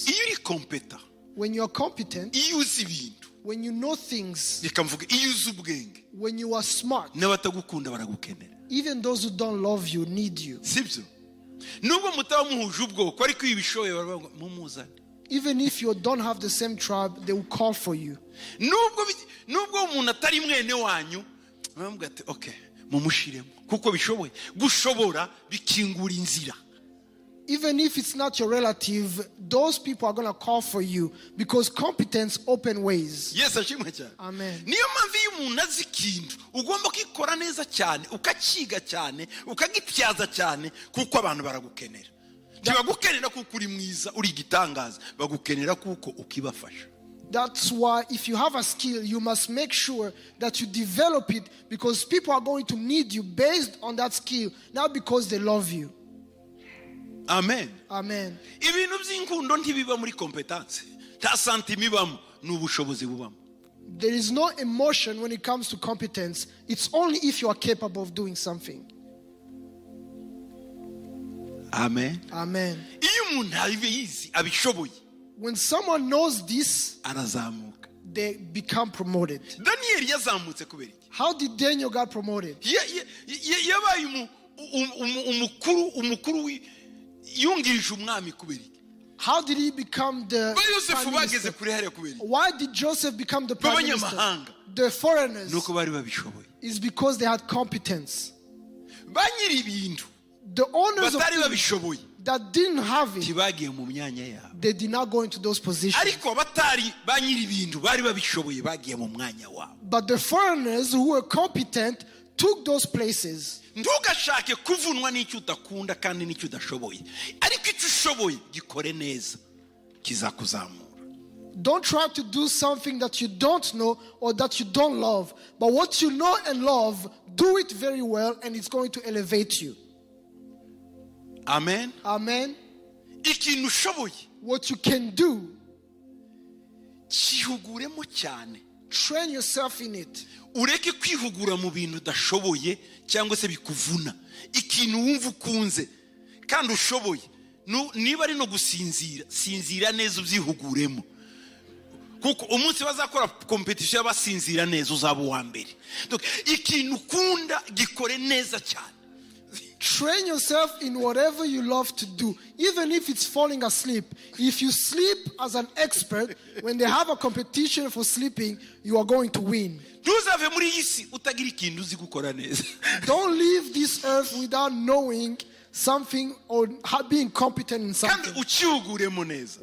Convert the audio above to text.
Iyo uri compétent, When you are competent, iyo uzi ibintu, when you know things, reka mvuge iyo uzi ubwenge, when you are smart, n'abatagukunda baragukenera. Even those who don't love you need you. Sibyo? Nubwo mutaba muhuje ubwoko, ariko iyo ubishoboye baravuga ngo mumuzane. Even if you don't have the same tribe, they will call for you. Nubwo umuntu atari mwene wanyu, baravuga ati: "Ok, mumushiremo kuko bishoboye." Gushobora bikingura inzira. Even if it's not your relative, those people are going to call for you because competence open ways. Yesu ashimwe cyane. Amen. Niyo mpamvu iyo umuntu azi ikintu, ugomba kwikora neza cyane, ukakiga cyane, ukagityaza cyane, kuko abantu baragukenera. Ntibagukenera kuko uri mwiza, uri igitangaza, bagukenera kuko ukibafasha. That's why if you have a skill, you must make sure that you develop it because people are going to need you based on that skill, not because they love you. Amen. Amen. Ibintu by'inkundo ntibiba muri compétence, nta sentiment ibamo, ni ubushobozi bubamo. There is no emotion when it comes to competence. It's only if you are capable of doing something. Amen. Amen. Iyo umuntu abizi, abishoboye, When someone knows this, arazamuka. They become promoted. Daniyeli yazamutse kubera iki? How did Daniel got promoted? Yabaye umukuru yungirije umwami kubera iki? How did he become the Ba Yosefu prime bageze minister? kure hariya kubera iki? Why did Joseph become the prime minister? B'abanyamahanga. The foreigners Nuko bari babishoboye. Is because they had competence. Ba nyiri ibintu The owners of batari things babishoboye that didn't have it, ntibagiye mu myanya yabo. They did not go into those positions. Ariko abatari ba nyiri ibintu bari babishoboye bagiye mu mwanya wabo. But the foreigners who were competent took those places. Ntugashake kuvunwa n'icyo udakunda kandi n'icyo udashoboye, ariko icyo ushoboye gikore neza, kizakuzamura. Don't try to do something that you don't know or that you don't love. But what you know and love, do it very well and it's going to elevate you. Amen. Amen. Ikintu ushoboye, What you can do, cyihuguremo cyane. Train yourself in it. Ureke kwihugura mu bintu udashoboye cyangwa se bikuvuna. Ikintu wumva ukunze kandi ushoboye, niba ari no gusinzira, sinzira neza, ubyihuguremo, kuko umunsi bazakora compétition y'abasinzira neza uzaba uwa mbere. Donc, ikintu ukunda gikore neza cyane. Train yourself in whatever you love to do, even if it's falling asleep. If you sleep as an expert, when they have a competition for sleeping, you are going to win. Ntuzave muri iyi si utagira ikintu uzi gukora neza. Don't leave this earth without knowing something or being competent in Kandi something. ukihuguremo neza.